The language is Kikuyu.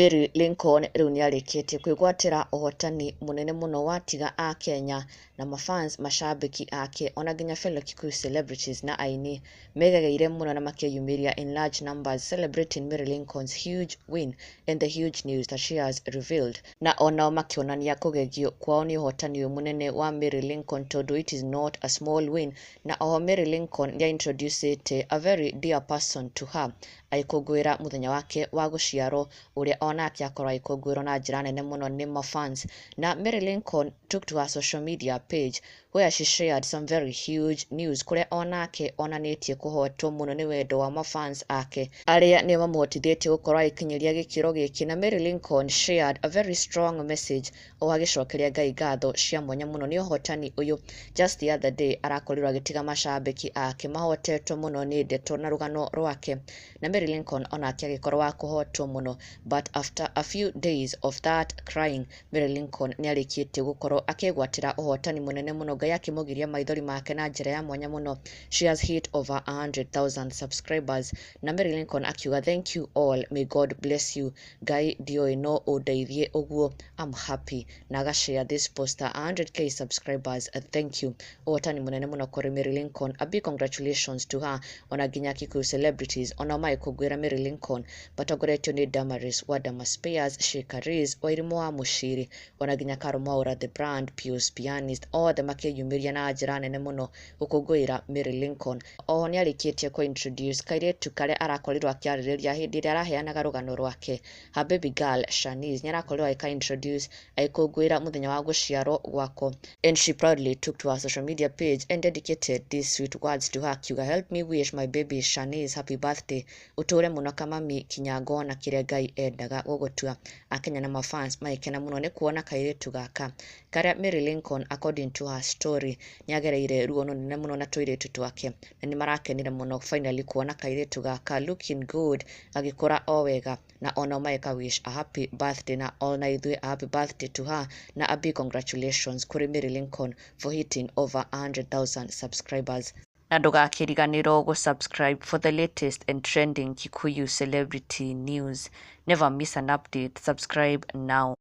Mary Lincoln rĩu nĩarĩkĩtie kwĩgwatĩra ũhotani mũnene mũno wa tiga a Kenya na mafans macambĩki ake ona nginya fellow Kikuyu celebrities na aini megegeire mũno na makĩyumĩria in large numbers, celebrating Mary Lincoln's huge win and the huge news that she has revealed, na onao makĩonania kũgegio kwao nĩ ũhotani ũyũ mũnene wa Mary Lincoln, tondũ it is not a small win. Na oho Mary Lincoln nĩ introducĩte a very dear person to her agĩkũngũĩra mũthenya wake wa gũciarwo, ũrĩa onake akorwo agĩkũngũĩrwo na njĩra nene mũno nĩ mafans. Na Mary Lincoln took to her social media page, where she shared some very huge news, kũrĩa onake onanĩtie kũhotwo mũno nĩ wendo wa mafans ake arĩa nĩo mamũhotithĩtie gũkorwo agĩkinyĩria gĩkĩro gĩkĩ. Na Mary Lincoln shared a very strong message o agĩcokeria Ngai ngatho cia mwanya mũno nĩ ũhotani ũyũ. Just the other day arakorirwo agĩtiga macambĩki ake mahotetwo mũno nĩ ndeto na rũgano rwake, na Mary Lincoln onake agĩkorwo wa kũhotwo mũno. But after a few days of that crying, Mary Lincoln nĩ arĩkĩtie gũkorwo akĩgwatĩra ũhotani mũnene mũno, Ngai akĩmũgiria maithori make na njĩra ya mwanya mũno. She has hit over 100,000 subscribers, na Mary Lincoln akiuga, "Thank you all, may God bless you. Ngai ndioĩ no ũndeithie ũguo, I'm happy." Na agashare this poster, 100K subscribers, thank you. Ũhotani mũnene mũno kũrĩ Mary Lincoln, a big congratulations to her. Ona nginya Kikuyu celebrities onao magĩkũngũĩra Mary Lincoln matongoretio nĩ Damaris wa Damas Spears, Shekaris Wairimũ wa Mũciri, ona nginya Caro Mwaura the brand, Pius Pianist, othe makĩyumĩria na njĩra nene mũno gũkũngũĩra Mary Lincoln. Oho nĩarĩkĩtie kũ introduce kairĩtu karĩa arakorirwo akĩarĩrĩria hĩndĩ ĩrĩa araheanaga rũgano rwake. Her baby girl Shanice nĩarakorirwo agĩka introduce agĩkũngũĩra mũthenya wa gũciarwo gwako, and she proudly took to her social media page and dedicated these sweet words to her, akiuga, "Help me wish my baby Shanice happy birthday. Ũtũre mũno kamami kinya ngona kĩrĩa Ngai endaga gũgũtua." Akenya na mafans magĩkena mũno nĩ kuona kairĩtu gaka karĩa Mary Lincoln, according to her story, nĩagereire ruo rũnene mũno na tũirĩtu twake, na nĩ marakenire mũno finally kuona kairĩtu gaka looking good, gagĩkũra o wega, na onao magĩka wish a happy birthday, na ona ithuĩ a happy birthday to her, na a big congratulations kũrĩ Mary Lincoln for hitting over 100,000 subscribers. Na ndũgakĩriganĩrwo gũ-subscribe for the latest and trending Kikuyu celebrity news. Never miss an update. Subscribe now.